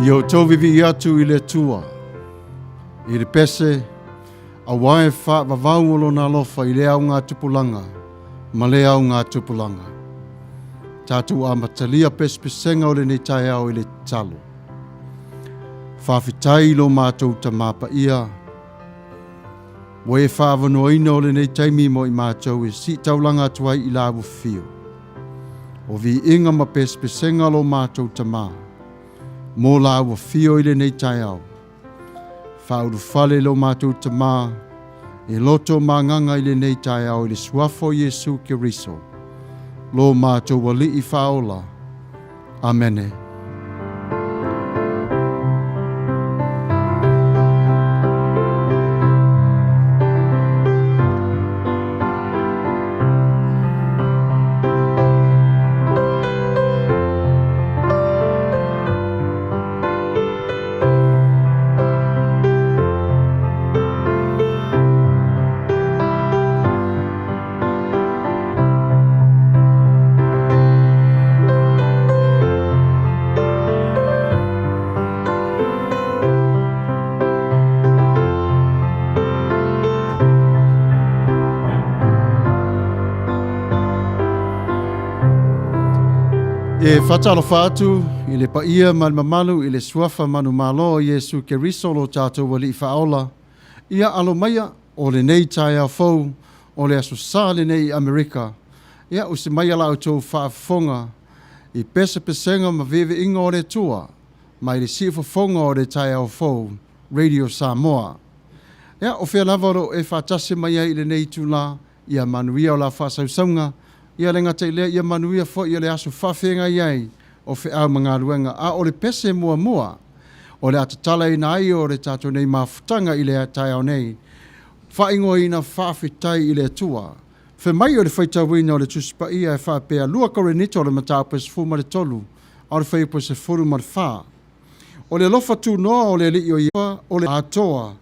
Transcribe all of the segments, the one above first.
Ia outou viivii atu i le Atua i le pese auā e faavavau o lona alofa i lea augatupulaga ma lea augatupulaga. Tatou amatalia pesepesega o lenei taeao i le tatalo. Faafetai i lo matou Tamā Paia, ua e faaavanoaina o lenei taimi mo i matou e siitaulaga atu ai i la ua fio. O viiga ma pesepesega lo matou Tamā, mo la ua fio i lenei taeao. Faaulufale lo matou Tamā, e loto magaga i lenei taeao i le suafa o Iesu Keriso, lo matou Alii faaola. Amene. E faatalofa atu i le paia ma le mamalu i le suafa manumalo o Iesu Keriso lo tatou Alii faaola. Ia alo maia o lenei taeao fou o le Aso Sa lenei i Amerika. Ia usi maia la outou faafofoga i pesepesega ma viiviiga o le Atua mai le siufofoga o le taeao fou Radio Samoa. Ia o fea lava o loo e faatasi mai ai i lenei itulā, ia manuia o la faasausauga, ia le gata i lea ia manuia foi o le aso faafeagai ai o feau ma galuega. A o le pese muamua o le a tatalaina ai o le tatou nei mafutaga i le taeao nei, faaigoaina Faafetai i le Atua. Fai mai o le faitauina o le Tusi Paia e faapea, 2 Korinito le mataupu e 13, a o le fuaiupu e 14. O le alofa tunoa o le Alii o Iesu o le atoa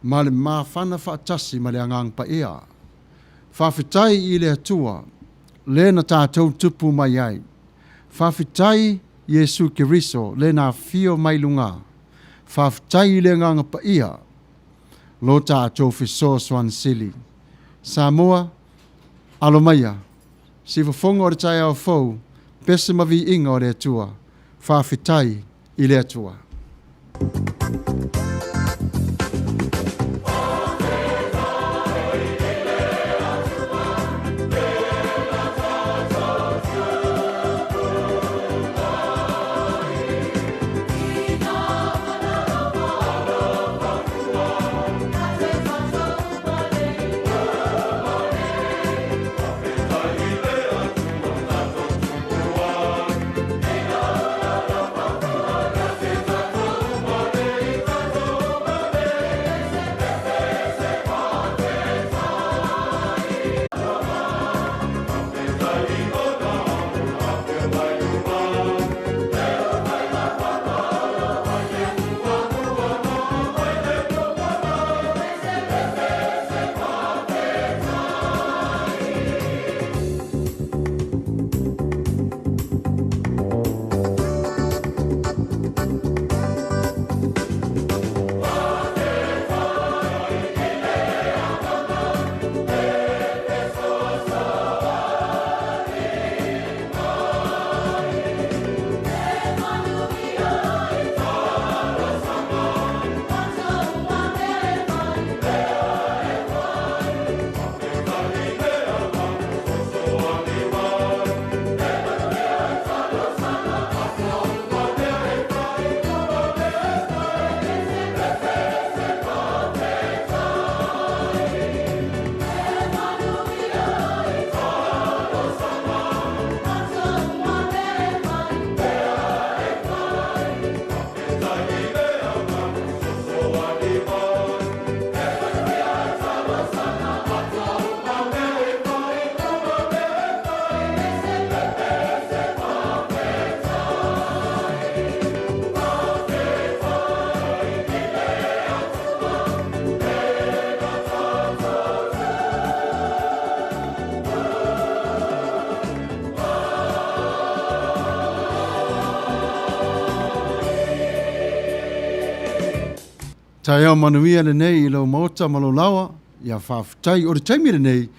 ma le mafana faatasi ma le Agaga Paia. Faafetai i le Atua, le na tatou tupu mai ai. Faafetai Iesu Keriso, le na afio mai luga. Faafetai i le Agaga Paia, lo tatou fesoasoani sili. Samoa, alo maia, siufofoga o le taeao fou, pese ma viiga o le Atua. Faafetai i le Atua. Taeao manuia lenei i lou maota ma lou laoa, ia faafetai. O le taimi lenei,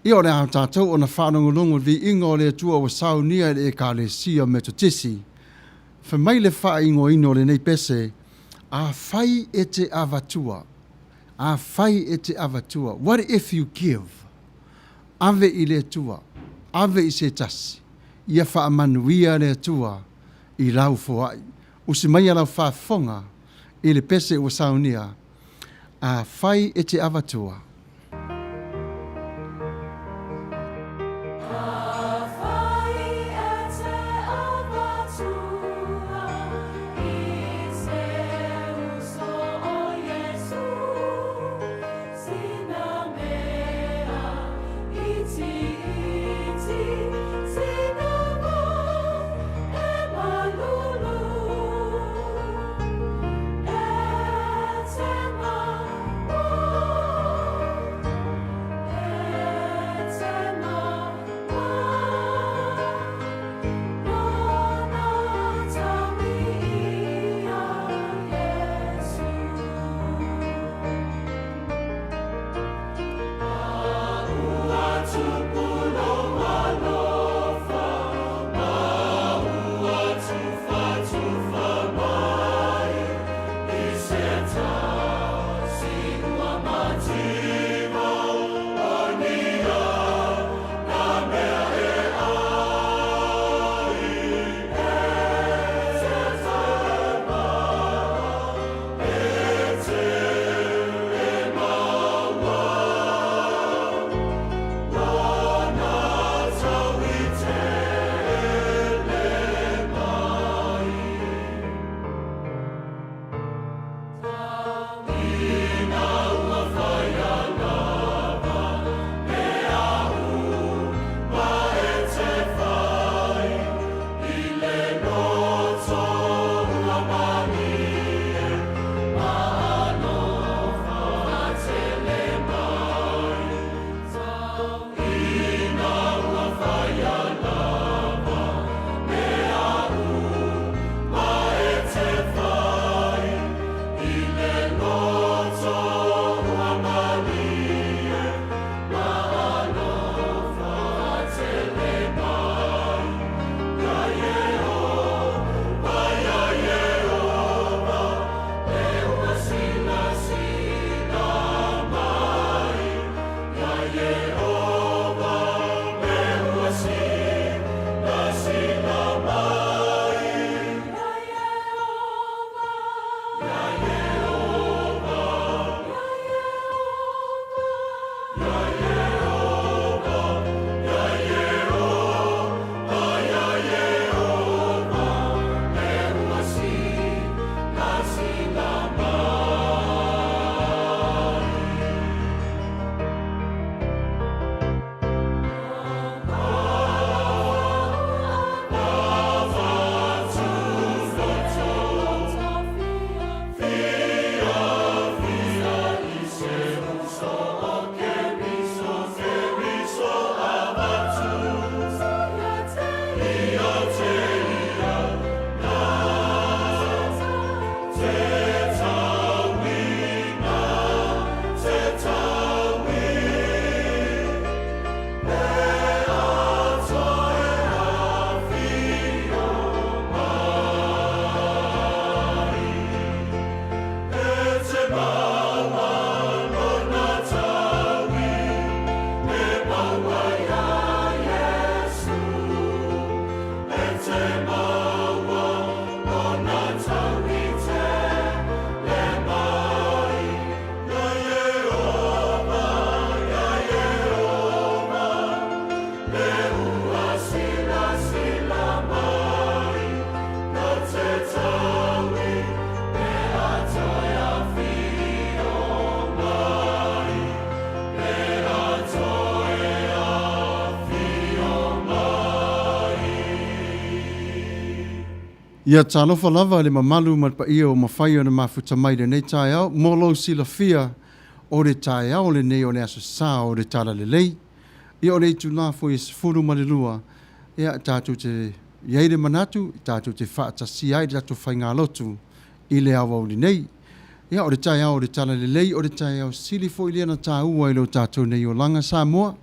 ia o le a tatou ona faalogologo i le viiga o le Atua ua saunia e le Ekalesia Metotisi. Fai mai le faaigoaina o lenei pese, Afai e te avatua, afai e te avatua, what if you give? Ave i le Atua, ave i se tasi, ia faamanuia le Atua i lau foai. Usi maia lau faafofoga i le pese ua saunia, Afai e te avatua. Ia talofa lava i le mamalu ma le paia ua mafai ona mafuta mai i lenei taeao. Mo lou silafia, o le taeao lenei o le Aso Sa o le Talalelei. Ia o le itula foi e 12, ia tatou te i ai le manatu tatou te faatasia ai le tatou faigalotu i le aoauli nei. Ia, o le taeao o le Talalelei, o le taeao sili foi lea na taua i lo tatou nei olaga Samoa.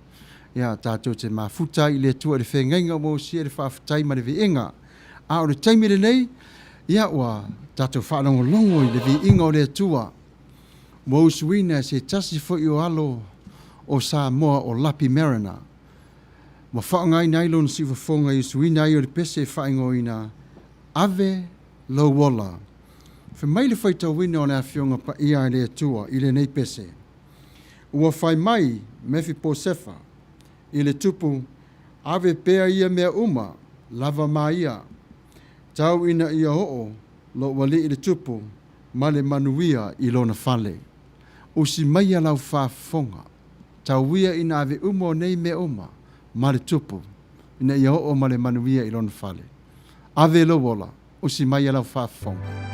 Ia, tatou te mafuta ai i le Atua i le feagaiga ua osia i le faafetai ma le viiga. A o le taimi lenei, ia, ua tatou faalogologo i le viiga o le Atua ua usuina e se tasi foi o alo o Samoa o Lapi Mariner. Ua faaaogaina ai lona siufofoga i usuina ai o le pese e faaigoaina Ave Lou Ola. Fai mai le faitauina o le Afioga Paia a le Atua i lenei pese, Ua fai mai Mefiposefa i le tupu, Ave pea ia mea uma, lava ma ia, tau ina ia oo lou alii le tupu ma le manuia i lona fale. Usi maia lau faafofoga, tau ia ina ave uma o nei mea uma ma le tupu, ina ia oo ma le manuia i lona fale. Ave lou ola, usi maia lau faafofoga.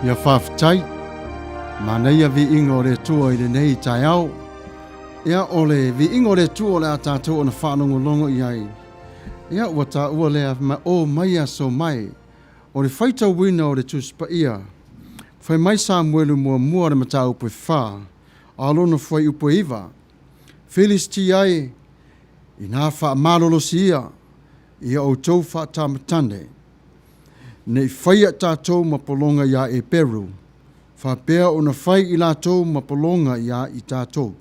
Ia faafetai. Manaia viiga o le Atua i lenei taeao. Ia, o le viiga o le Atua o le a tatou ona faalogologo i ai. Ia, ua taua lea ma o mai aso mai. O le faitauina o le Tusi Paia, fai mai Samuelu muamua le mataupu e 4, a o lona fuaiupu e 9, Filistia e, inā faamalolosi ia, Ia outou faatamatane, ne i faia i tatou ma pologa iā Eperu, faapea ona fai i latou ma pologa iā i tatou.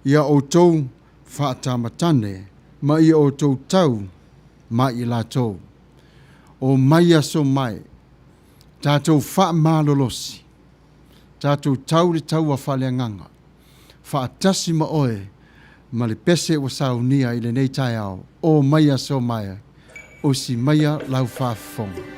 Ia outou faatamatane ma ia outou tau ma i latou. O mai aso mai, tatou faamalolosi, tatou tau le taua faaleagaga, faatasi ma oe ma le pese ua saunia i lenei taeao, o maia so maia, osi maia lau faafofoga.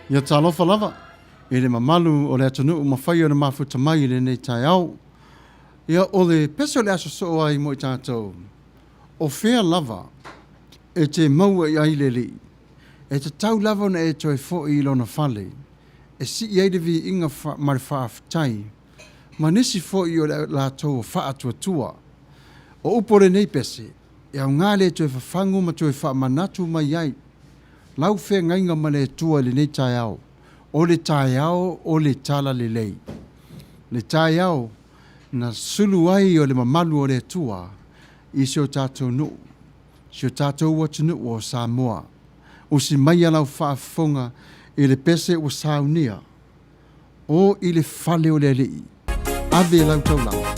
Ia talofa lava i le mamalu o le atunuu mafai ona mafuta mai i lenei taeao. Ia o le pese o le a sosoo ai mo i tatou, o fea lava e te maua i ai le Alii, e tatau lava ona e toe foi i Lona fale, e sii ai le viiga ma le faafetai, ma nisi foi o le latou faatuatua. O upu o lenei pese, e aoga le toe fafagu ma toe faamanatu mai ai lau feagaiga ma le Atua i lenei taeao, o le taeao o le Talalelei, le taeao na sulu ai o le mamalu o le Atua i si o tatou nuu, si o tatou atunuu o Samoa. Usi maia lau faafofoga i le pese ua saunia, O i le fale o le Alii, ave lau taulaga.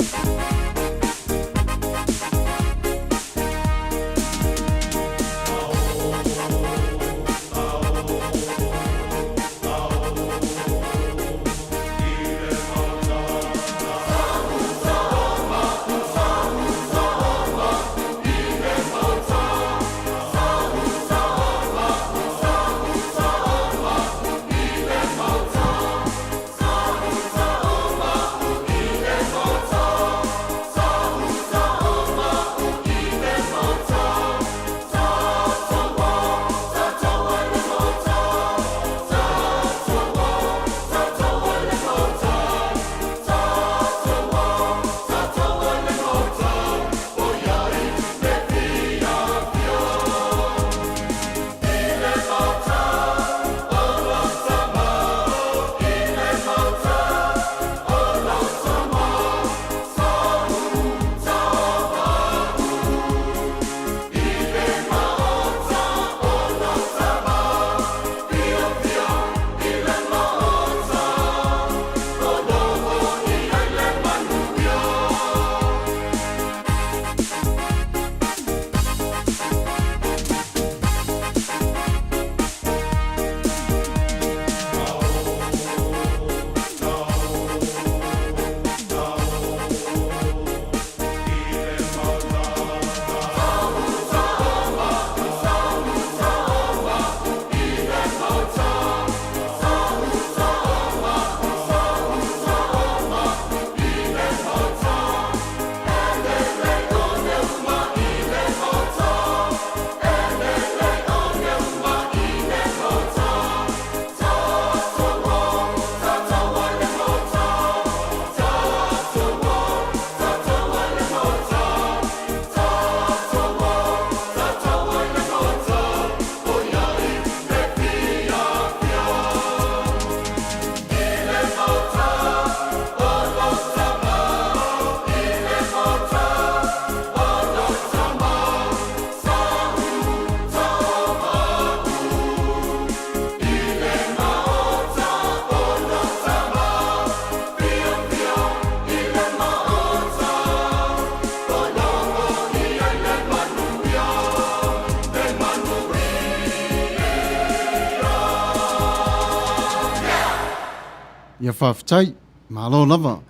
Ia faafetai, malo lava.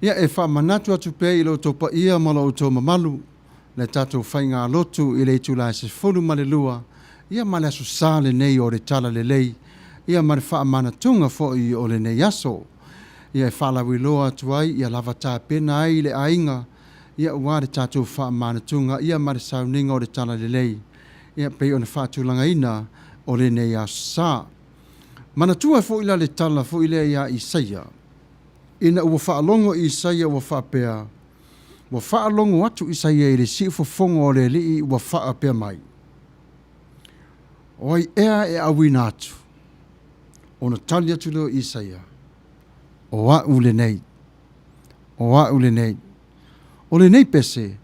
Ia e faamanatu atu pea i lo outou paia ma lo outou mamalu le tatou faigalotu i le itula e 12, ia ma le Aso Sa lenei o le Talalelei, ia ma le faamanatuga foi o lenei aso. Ia e faalauiloa atu ai ia lava tapena ai le aiga, ia aua le tatou faamanatuga ia ma le sauniga o le Talalelei, ia pei ona faatulagaina o lenei Aso Sa. Manatua foi la le tala foi lea ia Isaia, ina ua faalogo Isaia ua faapea, ua faalogo atu Isaia i le siufofoga o le Alii ua faapea mai, O ai ea e auina atu? Ona tali atu lea o Isaia, O a'u lenei, o a'u lenei. O lenei pese,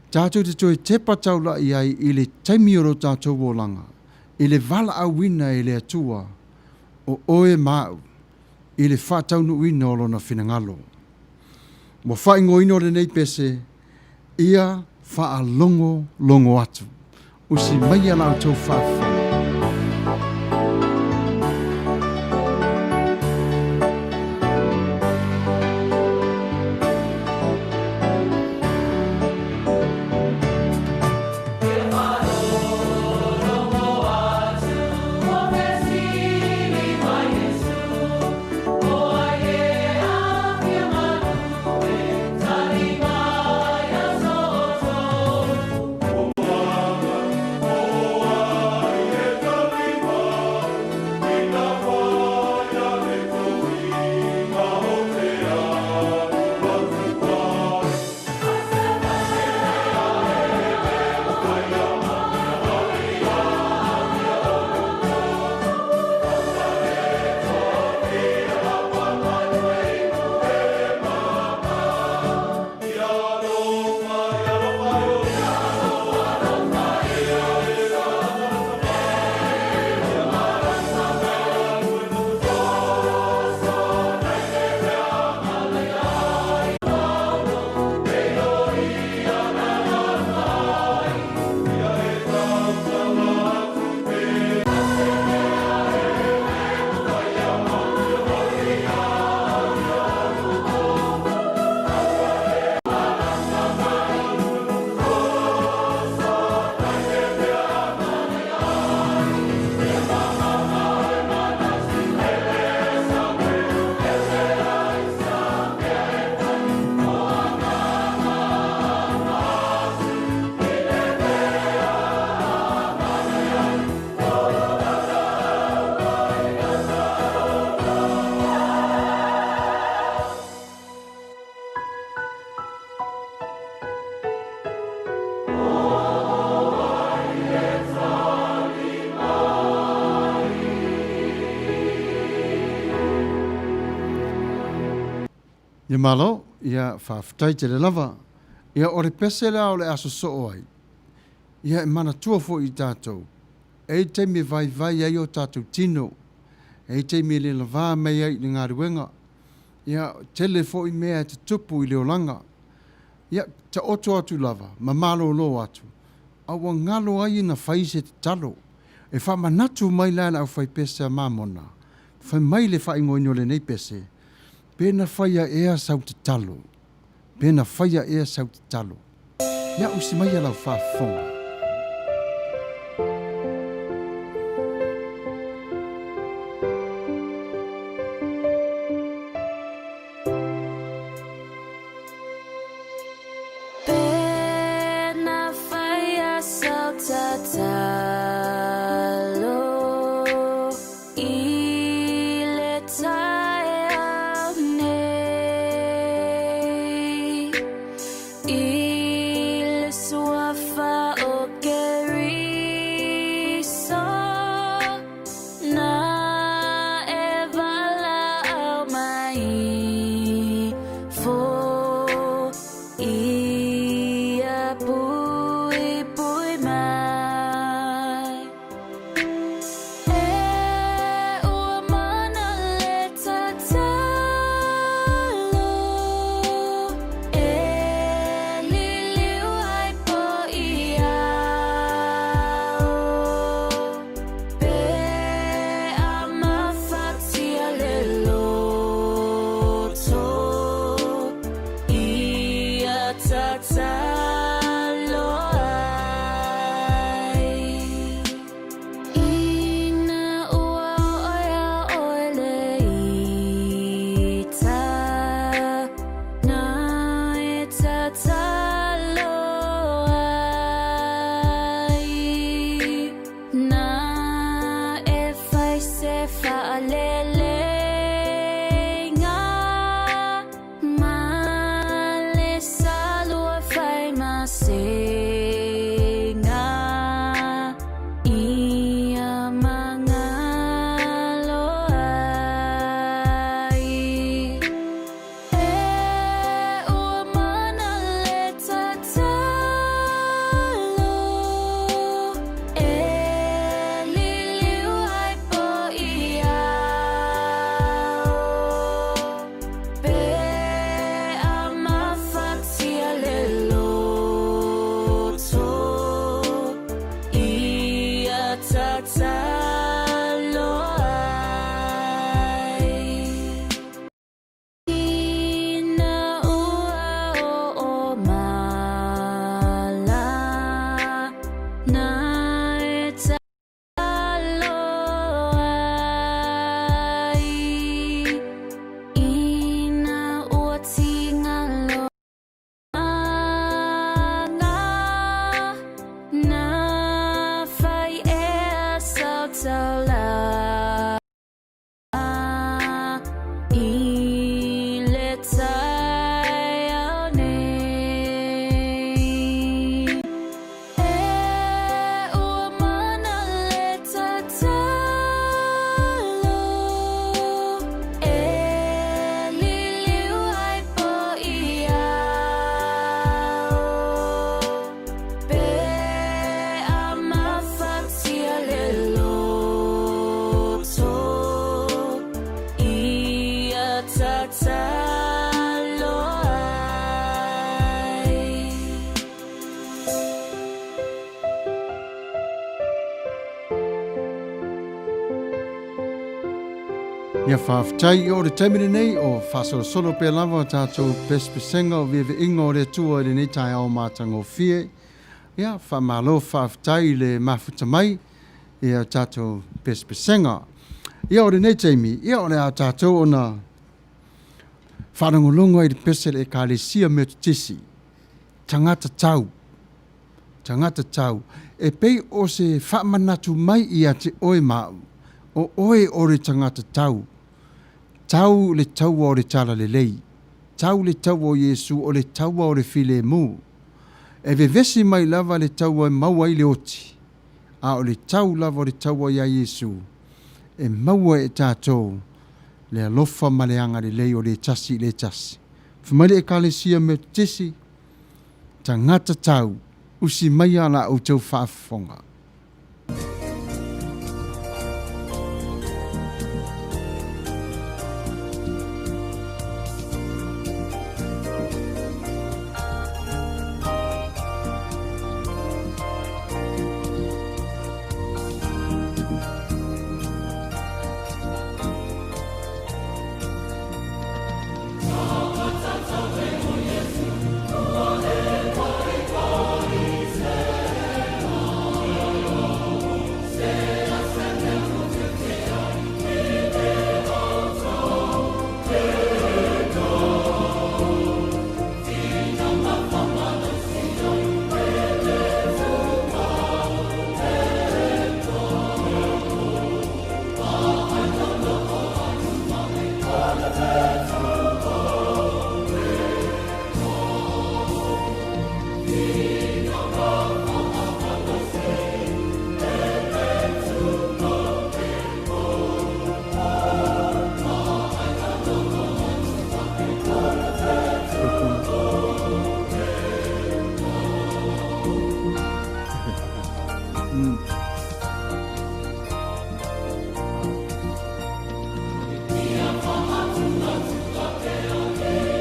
tatou te toe tepa taula'i ai i le taimi o lo tatou olaga, i le valaauina e le Atua o oe ma a'u i le faataunuuina o Lona finagalo. Ua faaigoaina o lenei pese, Ia faalogologo atu. Usi maia la outou faafofoga. Ia malo, ia faafetai tele lava. Ia o le pese la o le a sosoo ai, ia e manatua foi i tatou, e i ai taimi e vaivai ai o tatou tino, e i ai taimi e le lavā mai ai i le galuega, ia tele foi mea e tutupu i le olaga. Ia taoto atu lava ma malolo atu, a ua galo ai ona fai se tatalo. E faamanatu mai la e le aufaipese a Mamona, fai mai le faaigoaina o lenei pese, Pe na faia ea sau tatalo? Pe na faia ea sau tatalo? Ia usi maia lau faafofoga. Ia faafetai i o le taimi lenei o faasolosolo pea lava o tatou pesepesega o vieveiga o le Atua i lenei taeao matagofie. Ia faamalo faafetai i le mafuta mai ia tatou pesepesega. Ia o lenei taimi, ia o le a tatou ona faalogologo ai i le pese a le Ekalesia Metotisi, Tagata Tau. Tagata tau, e pei o se faamanatu mai ia te oe ma au, o oe o le tagata tau. Tau le taua o le talalelei. Tau le taua o Iesu o le taua o le filemu. E vevesi mai lava le taua e maua ai le oti, a o le tau lava o le taua iā Iesu, e maua e tatou le alofa ma le agalelei o le tasi i le tasi. Fai mai le Ekalesia Metotisi, Tagata tau, usi maia la outou faafofoga.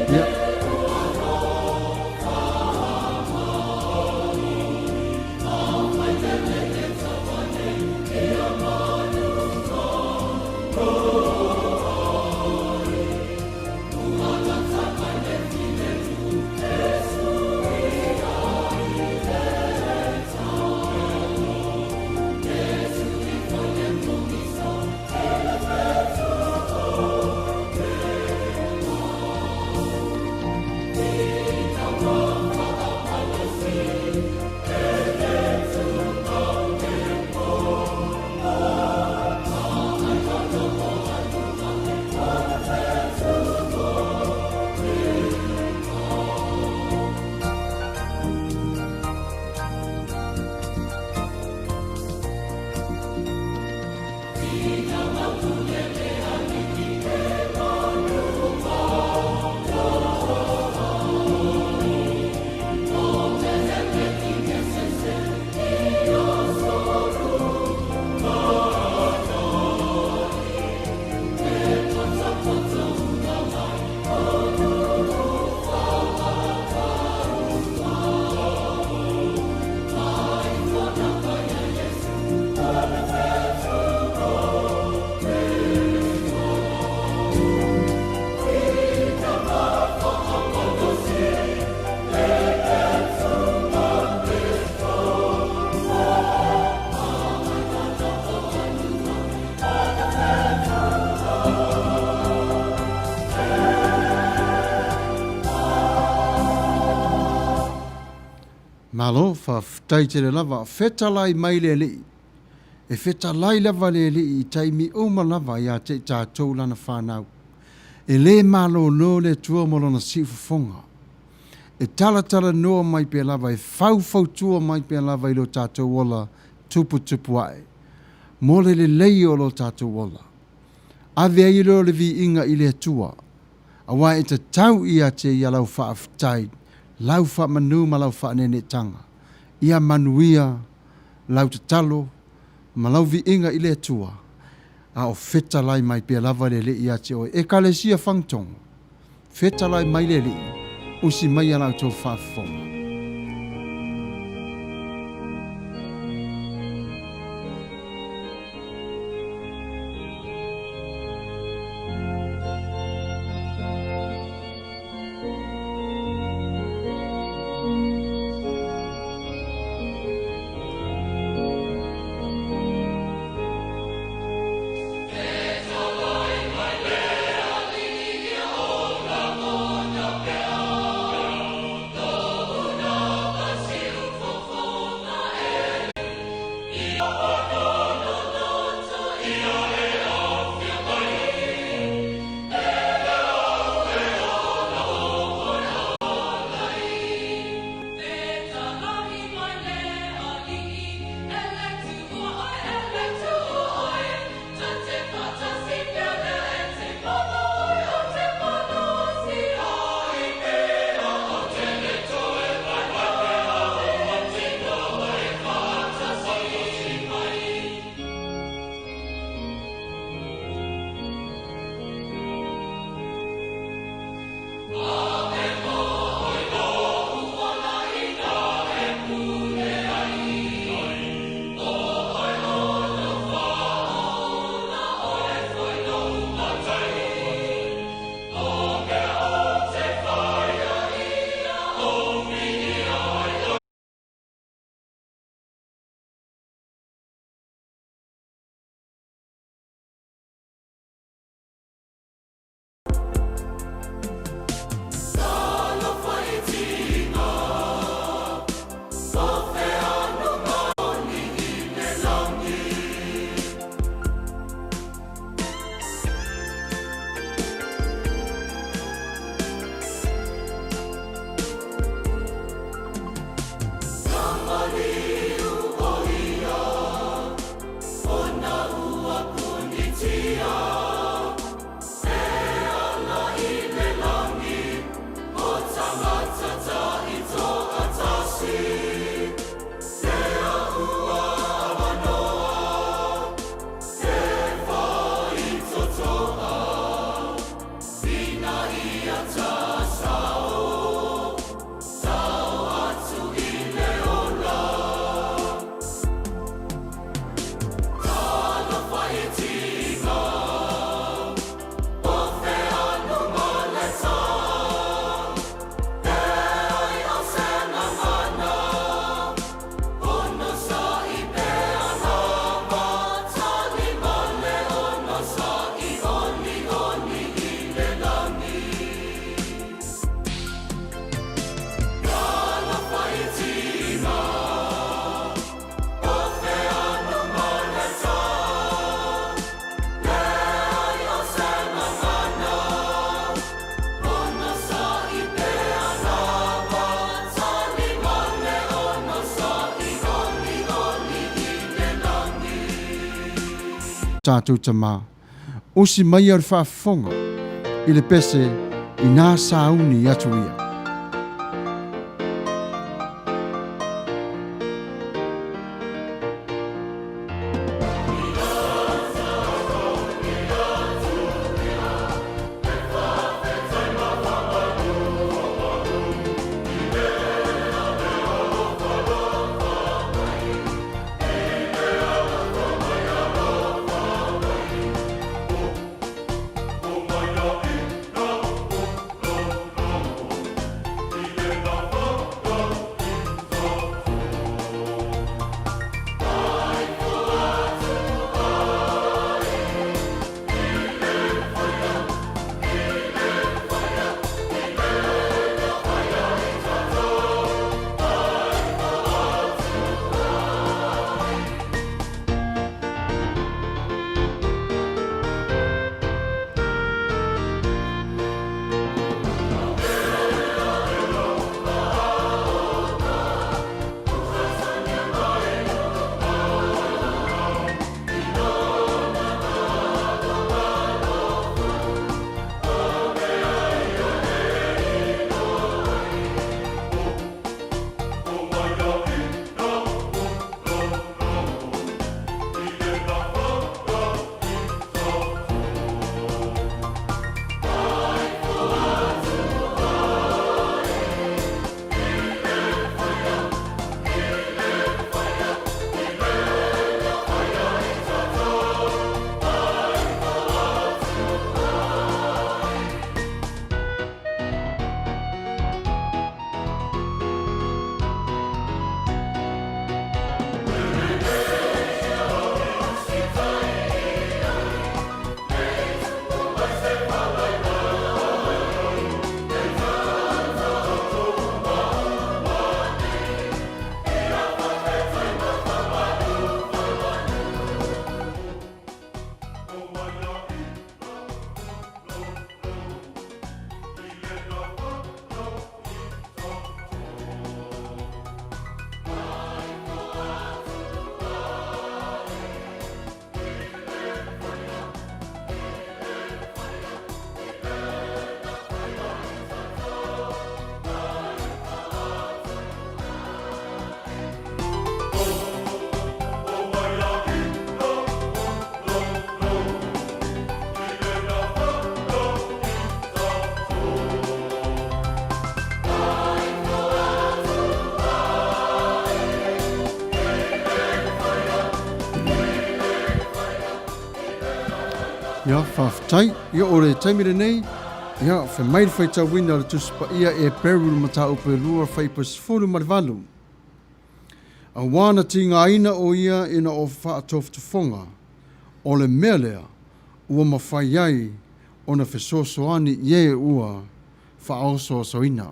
Ia. Malo, faafetai tele lava. Fetalai mai le Alii. E fetalai lava le Alii i taimi uma lava ia te i tatou lana fanau. E lē malolo le Atua ma lona siufofoga. E talatalanoa mai pea lava, e faufautua mai pea lava i lo tatou ola tuputupu ae, mo le lelei o lo tatou ola. Ave ai lea o le viiga i le Atua, aua e tatau ia te ia lau faafetai, lau faamanu ma lau faaneeneetaga. Ia manuia lau tatalo ma lau viiga i le Atua, a o fetalai mai pea lava le Alii ia te oe. Ekalesia Fagatogo, fetalai mai le Alii, usi maia la outou faafofoga. tatou Tama. Usi maia le faafofoga i le pese inā sauni atu ia. Ia, faafetai. Ia, o le taimi lenei, ia, fai mai le faitauina o le Tusi Paia e Heperu le mataupu e 2 fuaiupu 18. Auā na tigaina ʻo ia ina o faatofotofoga, o le mea lea ua mafai ai ona fesoasoani i e ua faaosoasoina.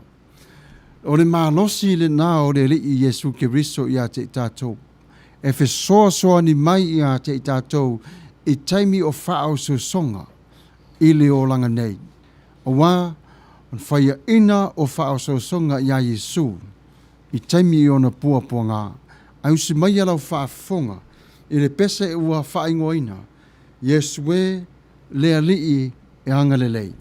O le malosi lena o le Alii Iesu Keriso ia te i tatou, e fesoasoani mai ia te i tatou i taimi o faaososoga i le olaga nei. Auā, o le faiaina o faaososoga iā Iesu i taimi i ona puapuaga, ae usi maia lau faafofoga i le pese ua faaigoaina, Iesu e, le Alii e agalelei.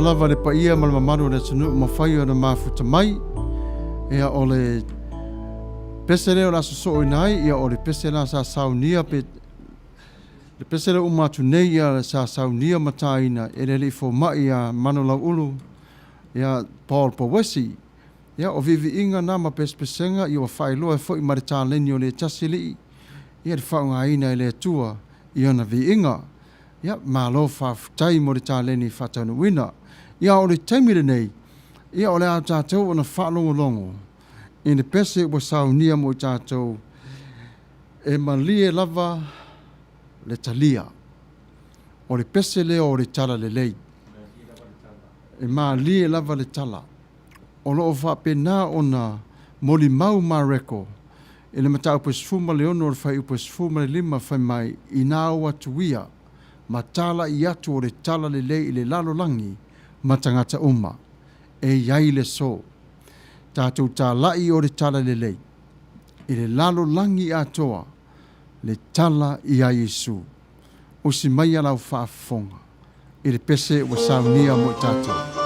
lava le paia ma le mamalu o le atunuu ua mafai ona mafuta mai. Ia o le pese lea o le a sosooina ai, ia o le pese la sa saunia pe le pese lea uma atu nei ia sa saunia ma taina e le alii fomai ia Manulauulu ia Paul Pouesi. Ia o viiviiga na ma pesepesega ia ua faailoa ai foi ma le taleni o le tasi alii ia le faaaogaina e le Atua i ana viiga. Ia, malo faafetai mo le taleni faataunuuina. Ia, o le taimi lenei, ia o le a tatou ona faalogologo i le pese ua saunia mo i tatou e malie lava le talia. O le pese lea o le Talalelei. E malie lava le tala. O lo o faapena ona molimau Mareko i le mataupu e 16 o le fuaiupu e 15 fai mai, Inā o atu ia ma talai atu o le Talalelei i le lalolagi ma tagata uma. E i ai le aso. Tatou talai o le Talalelei i le lalolagi atoa le tala ia Iesu. Usi maia lau faafofoga i le pese ua saunia mo i tatou.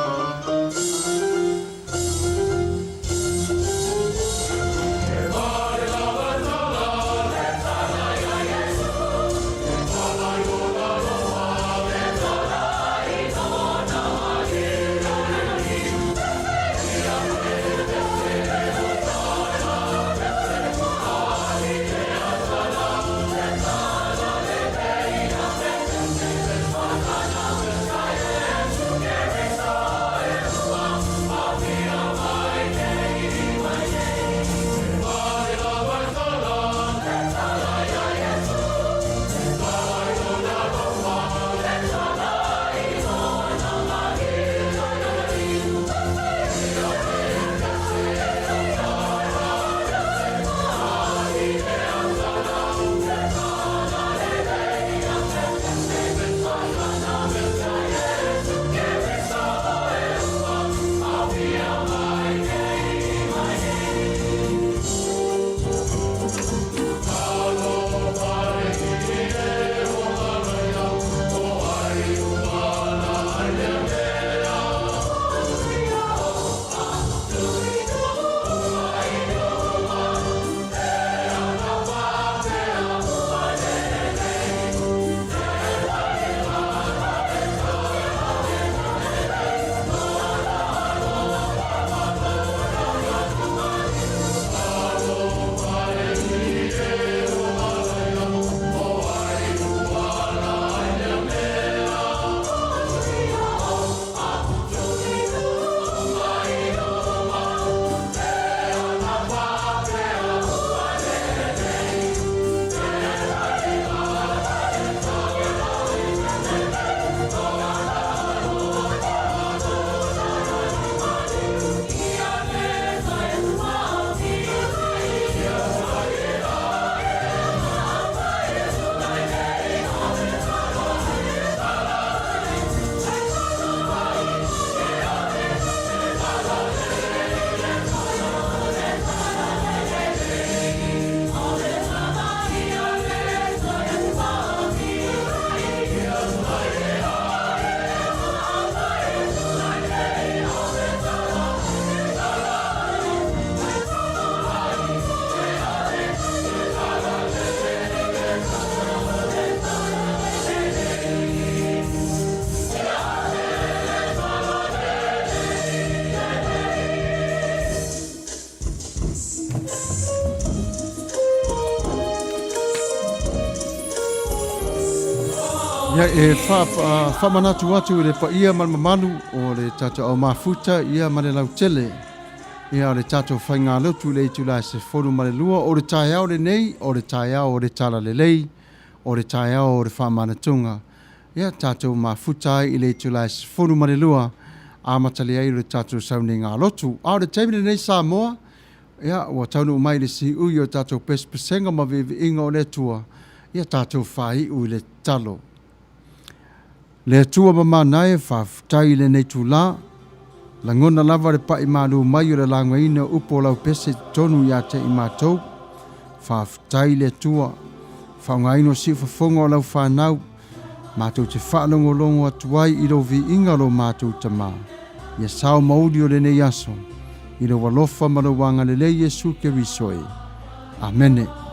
Ia, e faamanatu atu i le paia ma le mamalu o le tatou au mafuta ia ma le lautele ia o le tatou faigalotu i le itula e 12 o le taeao lenei, o le taeao o le Talalelei, o le taeao o le faamanatuga. Ia tatou mafuta ai i le itula e 12 amatalia ai le tatou sauniga lotu. A o le taimi lenei Samoa, ia, ua taunuu mai i le siui o tatou pesepesega ma viiviiga o le Atua, ia tatou faaiu i le tatalo. Le Atua mamana e, faafetai i lenei itula, lagona lava le pai malu mai o le lagoina o upu o lau pese i totonu ia te i matou. Faafetai le Atua, faaaogaina o siufofoga o lau fanau, Matou te faalogologo atu ai i lou viiga o lo matou Tama, ia sao ma uli o lenei aso, i lou alofa ma lou agalelei Iesu Keriso e. Amene.